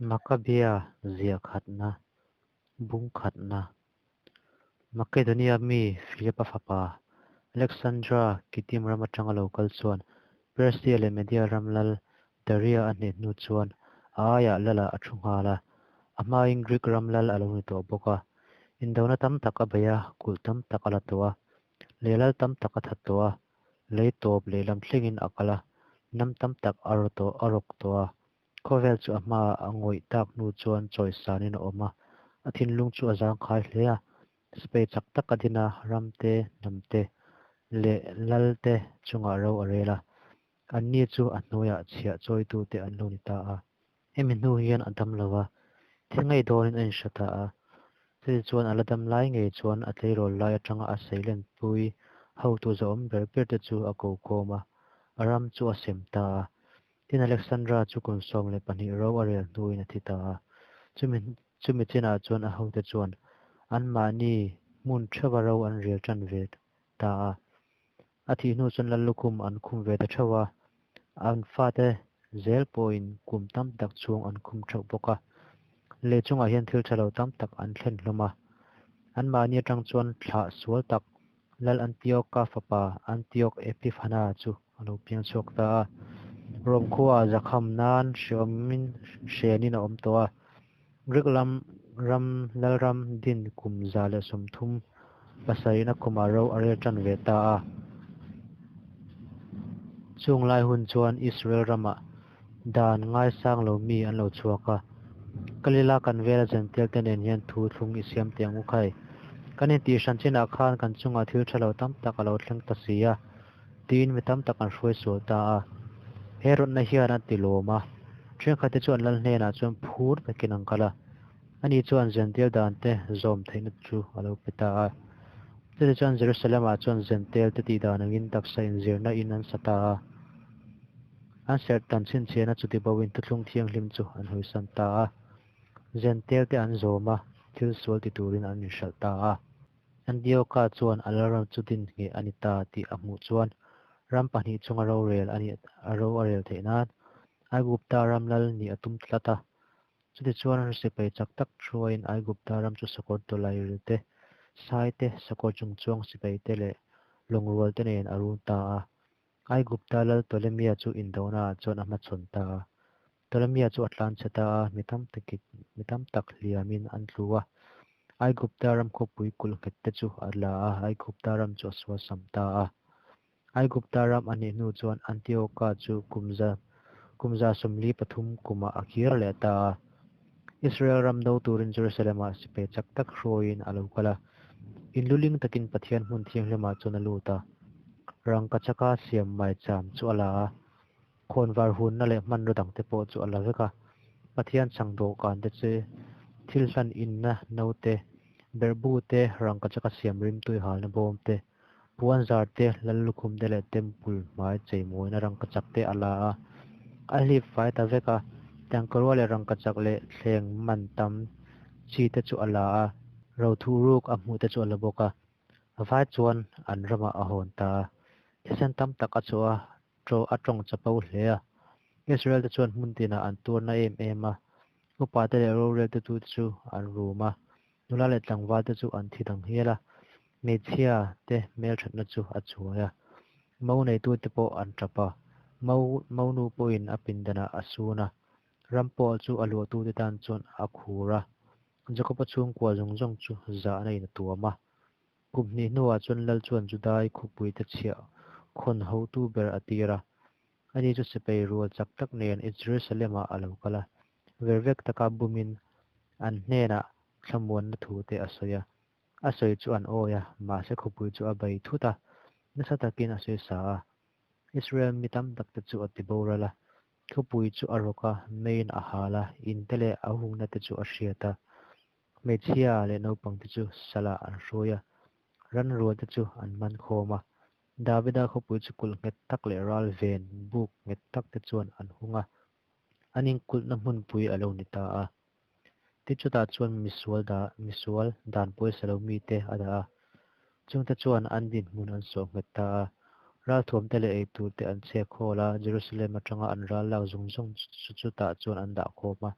Makabia ziah khatna, bung khatna. Makedonia mi Philipa fapa Alexandra Kitim ram aṭanga lo kal chuan Persia leh Media ram lal Daria a hneh hnu chuan a aiah lalah a ṭhu nghal a. A hmain Grik ram lal a lo ni tawh bawk a. Indona tam tak a bei a, kulh tam tak a la tawh a, leh lal tam tak a that tawh a, lei tawp lehlam thlengin a kal a, hnam tam tak a rawk tawh a. Khawvel chu a hmaah a ngawih tak hnu chuan chawisanin a awm a, a thinlung chu a zangkhai hle a. Sipai chak tak a din a, ram te, hnam te leh lal te chungah ro a rel a. Anni chu a hnuaiah chhiah chawitute an lo ni ta a. Hemi hnu hian a dam lo a, thi ngei dawnin a inhre ta a. Chutichuan a la dam lai ngei chuan a tleirawl lai atanga a seilenpui hotu zahawm ber ber te chu a ko khawm a, a ram chu a sem ta a. Tin, Alexandra chu kum 12 ro a rel hnuin a thi ta a. Chumi chumi chinah chuan a hote chuan anmahni hmun theuha ro an rel tan ve ta a. A thih hnu chuan lal lukhum an khum ve ta theuh a, an fate zel pawhin kum tam tak chhung an khum theuh bawk a. Lei chungah hian thil tha lo tam tak an thlen hlawm a. Anmahni atang chuan thlah sual tak Lal Antioch-a fapa Antioch Epiphana chu a lo piang chhuak ta a. Rom khuaah zakham nan hreawmin hrenin a awm tawh a. Greek lam ram lalram din kum 137 na kumah ro a rel tan ve ta a. Chung lai hun chuan Israel ramah dan ngaisang lo mi an lo chhuak a. Kalila kan vela Jentail te nen hian thu thlung i siam teh ang u khai. Kan intih hran chinah khan kan chungah thil tha lo tam tak a lo thleng ta si a, tiin mi tam tak an hruai sual ta a. He rawtna hian a ti lawm a, thenkhat te chu an lal hnenah chuan phur takin an kal a. Ani chuan Jentail dan te zawm theihna chu a lo pe ta a. Chutichuan Jerusalem-ah chuan Jentail te tih dan angin taksa inzirna in an sa ta a. An serh tan chhinchhiahna chuti boin thuthlung thianghlim chu an hawisan ta a. Jentail te an zawm a, thil sual ti turin an inhralh ta a. Antioch-a chuan a lalram chu din ngheh a ni ta tih a hmuh chuan ram pahnih chunga rorel a nih a ro a rel theih nan Aigupta ram lal nih a tum tlat a. Chutichuan sipai chak tak hruaiin Aigupta ram chu sakawr tawlairil te, sai te, sakawr chungchuang sipai te leh lawngrual te nen a run ta a. Aigupta lal Ptolemia chu indonaah chuan a hmachhawn ta a. Ptolemia chu a tlanchhe ta a, mi tam takin mi tam tak hliamin an tlu a. Aigupta ram khawpui kulh nghet te chu a la a, Aigupta ram chu a sualsam ta a. Aigupta ram a nih hnu chuan Antioka chu kum za kum 143 kumah a kir leh ta a. Israel ram do turin Jerusalem-ah sipai chak tak hruaiin a lo kal a. Inluling takin Pathian hmun thianghlimah chuan a lut a. Rangkachaka siam maicham chu a la a. Khawnvar hunna leh hmanraw dangte pawh chu a la vek a. Pathian chhang dawhkan te chu thil hlan inna no te, berhbu te, rangkachaka siam rimtui halna bawm te, puanzar te, lal lukhum te leh temple hmai cheimawina rangkachak te a la a. A hlip fai ta vek a, tangkarua leh rangkachak leh thleng man tam chi te chu a la a, rothu ruk a hmuh te chu a la bawk a. A vai chuan an ramah a hawn ta a, thisen tam tak a chhuah a, Chaw a tawng chapo hle a. Israel te chuan hmun tinah an tuar na em em a. Upa te leh rorel te tu te chu an rum a. Nula leh tlangval te chu an thi dang hial a. Hmeichhia te hmelthatna chu a chuai a. Mo neitu te pawh an tap a. Mo monu pawhin a pindanah a sun a. Ram pawh chu a luahtu te tan chuan a khur a. Jakob-a chhungkua zawng zawng chu zahna in a tuam a. Kum hnih hnuah chuan Lal chuan Judai khawpuite chhiah khawn hotu ber a tir a. Ani chu sipai rual chak tak nen Jerusalem-ah a lo kal a, vervek taka bumin an hnenah thlamuanna thute a sawi a. A sawi chu an awi a, mahse khawpui chu a bei thut a, nasa takin a sawi sa a. Israel mi tam takte chu a ti boral a, khawpui chu a rawk a, meiin a hal a, inte leh a hungnate chu a hriat a. Hmeichhia leh naupangte chu salah an hruai a, ranrualte chu an man khawm a. Davida khawpui chu kulh nghet tak leh ral ven buk nghet tak te chuan an hung a, an inkulhna hmunpui a lo ni ta a. Tin, chutah chuan misual dah misual dan pawisa lo mite a dah a, chungte chuan an dinhmun an sawh nghet ta a. Ralthuamte leh eiturte an chhek khawl a, Jerusalem atanga an ral lak zawng zawng chu chutah chuan an dah khawm a.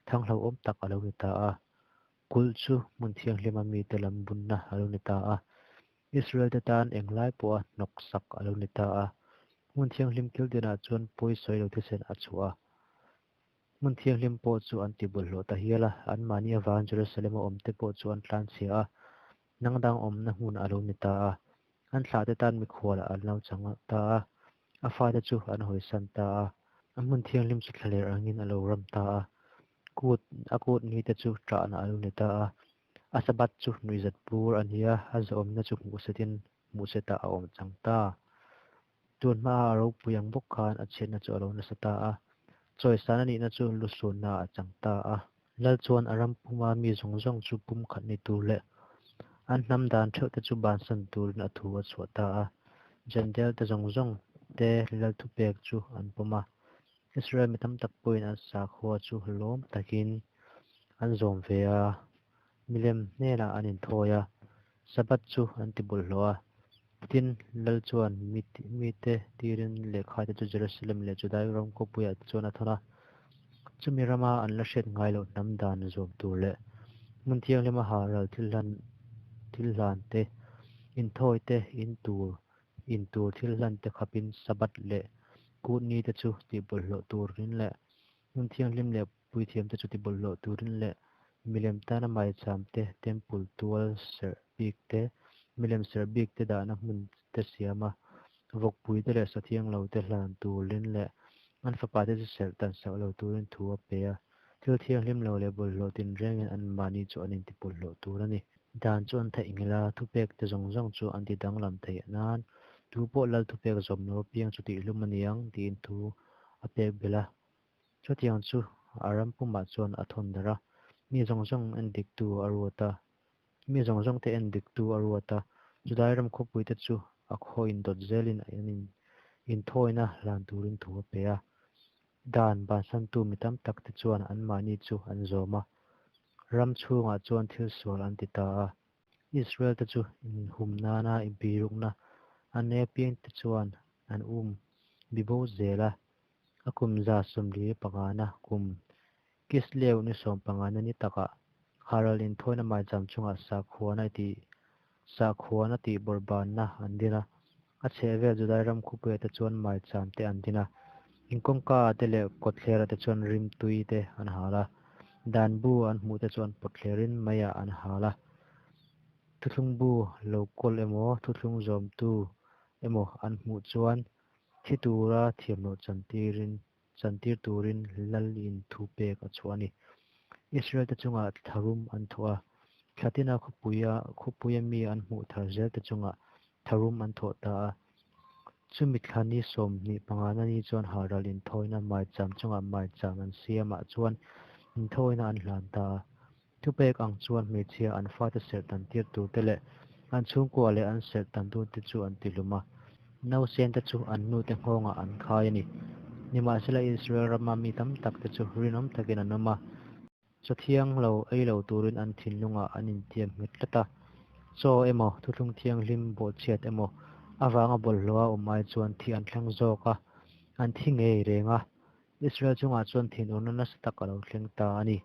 Thang hlauhawm tak a lo ni ta a. Kulh chu hmun thianghlima mite lam bunna a lo ni ta a. Israel-te tan englai pawha hnawksak a lo ni ta a. Hmun thianghlim kil tinah chuan pawi sawi lo thisen a chhuah a. Hmun thianghlim pawh chu an tibawlhhlawh ta hial a, anmahni avangin Jerusalem-a awmte pawh chu an tlanchhia a, hnang dang awmna hmun a lo ni ta a. An thlahte tan mikhualah an lo chang ta a, a fate chu an hawisan ta a. A hmun thianghlim chu thlaler angin a lo ram ta a, kut a kut nite chu ṭahna a lo ni ta a. A Sabbath chu nuihzat bur a ni a, a zahawmna chu hmuhsetin hmuhsetah a awm chang ta. Tun hmaa a ropui ang bawk khan a chhiatna chu a lo nasa ta a, chawisan a nihna chu lusunna a chang ta a. Lal chuan a ram puma mi zawng zawng chu pumkhat ni tur leh an hnam dan theuhte chu bansan turin a thu a chhuah ta a. Jentail-te zawng zawng te lal thupek chu an pawm a. Israel mi tam tak pawhin an sakhua chu lawm takin an zawm ve a, milem hnenah an inthawi a, Sabbath chu an ti bawlhhlawh a. Tin, lal chuan mite tirin lehkhate chu Jerusalem leh Judai ram khawpuiah te chuan a thawn a. Chumi rama an la hriat ngai loh hnam dan zawm tur leh hmun thianghlima ha ral thil hlan thil hlan te, inthawi te, in tur in tur thil hlan te khapin Sabbath leh kut ni te chu tihbawlhhlawh turin leh hmun thianghlim leh puithiam te chu tibawlhhlawh turin leh milem tana maicham te, temple tual serh bik te, milem serh bik te dahna hmun te siam a, vawkpui te leh sathiang lo te hlan turin leh an fapa te chu serh tan sak lo turin thu a pe a. Thil thianghlim lo leh bawlhhlawh tinrengin anmahni chu an intibawlhhlawh tur a ni. Dan chu an theihnghilh a, thupek te zawng zawng chu an tidanglam theih nan tu pawh lal thupek zawm lo apiang chu tihhlum a ni ang tiin thu a pek belh a. Chutiang chu a ram pumah chuan a thawn darh a, mi zawng zawng en diktu a ruat a, mi zawng zawngte en diktu a ruat a. Judai ram khawpuite chu a khaw indawt zelin an inthawina hlan turin thu a pe a. Dan bansantu mi tam takte chuan anmahni chu an zawm a, ram chhungah chuan thil sual an ti ta a. Israel-te chu inhum nana birukna an nei apiangte chuan an um bibo zel a. A kum 45na kum Kislev ni sawmpangana ni takah Haral inthawina maicham chungah sakhuana tih sakhuana tih bawrhbanna an din a. A chhehvel Judai ram khawpuiah te chuan maicham te an din a. In kawngka te leh kawtthlerah te chuan rimtui te an hal a. Dan bu an hmuh te chuan pawtthlerin meiah an hal a. Thuthlung bu lo kawl emaw thuthlung zawmtu emaw an hmuh chuan thi tura thiamloh chantirin chantir turin Lalin thu pek a chhuah a ni. Israel-te chungah tharum an thawh a, thlatina khawpuia khawpuia mi an hmuh thar zelte chungah tharum an thawh ta a. Chumi thla ni 25na ni chuan halral inthawina maicham chungah maicham an siamah chuan inthawina an hlan ta a. Thupek ang chuan hmeichhia an fate serh tan tir turte leh an chhungkua leh an serh tan turte chu an tihlum a. Nausente chu an nute nghawngah an khai a ni. Nimahsela Israel rama mi tam takte chu rinawm takin an awm a. Chaw thiang lo ei lo turin an thinlungah an intiam nghet tlat a. Chaw emaw, thuthlung thianghlim bawhchhiat emaw avanga bawlhhlawha awm ai chuan thi an thlang zawk a, an thi ngei reng a. Israel chungah chuan thinurna nasa tak a lo thleng ta a ni.